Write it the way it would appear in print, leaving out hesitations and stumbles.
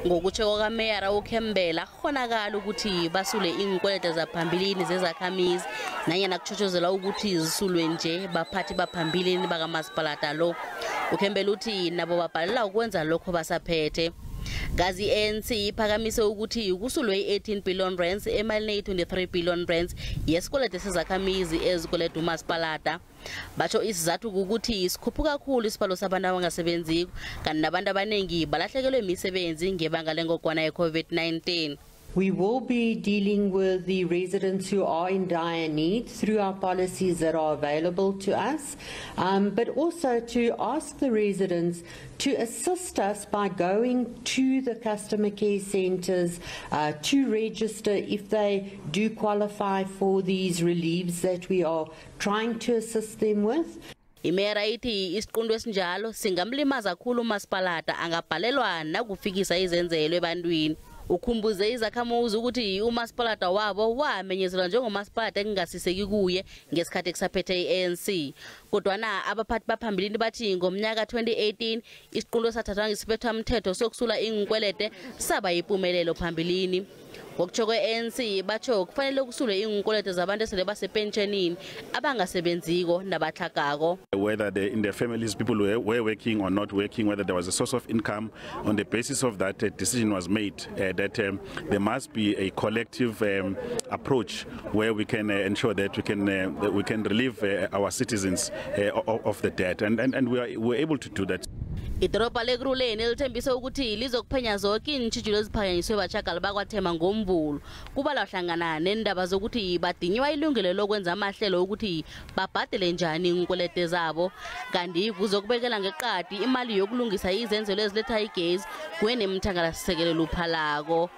Ngokutsho kwakameyara uCampbell, akukhonakala ukuthi basule iinkwelede zaphambilini zezakhamizi nanyana kutshotshozelwa ukuthi zisulwe nje baphathi baphambilini bakamasipalata lo. UCampbell uthi nabo babhalela ukwenza lokho basaphethe. Kazi i-ANC iphakamise ukuthi kusulwe i-18 billion rands emalini eyi-23 billion rands yesikwelede sezakhamizi ezikweleda umasipalata. Batsho isizathu ukuthi sikhuphuka kakhulu isibalo sabantu abangasebenziko, kanti nabantu abaningi balahlekelwe imisebenzi ngebanga lengogwana ye-COVID-19. We will be dealing with the residents who are in dire need through our policies that are available to us, but also to ask the residents to assist us by going to the customer care centres to register if they do qualify for these reliefs that we are trying to assist them with. Imera ithi isiqunto esinjalo singamlimaza kakhulu umasipalata, angabhalelwa nakufikisa izenzelo ebantwini. Ukhumbuze izakhamuzi ukuthi umasipalata wabo wamenyezelwa njengomasipalata ekungasiseki kuye ngesikhathi kusaphethe i-ANC. Kodwana abaphathi baphambilini bathi ngomnyaka 2018 isiqunto sathathwa ngesibethamthetho sokusula iinkwelede saba yimpumelelo phambilini. Ngokutsho kwe-ANC, batsho kufanele kusulwe iinkwelede zabantu esele basepentshenini, abangasebenziko nabatlhagako. Whether in their families people were working or not working, whether there was a source of income, on the basis of that a decision was made that there must be a collective approach where we can ensure that we can relieve our citizens of the debt, and we're able to do that. Idorobha leKurhuleni lithembise ukuthi lizokuphenya zonke iintjhijilo eziphakanyiswe batjhagali bakwaThema ngoMvulo, kubalwa hlangana nendaba zokuthi badinyiwa ilungelo lokwenza amahlelo ukuthi babhadele njani iinkwelede zabo, kanti kuzokubekela ngeqadi imali yokulungisa izenzelo eziletha igezi kuye nemthangalasisekelo luphalako.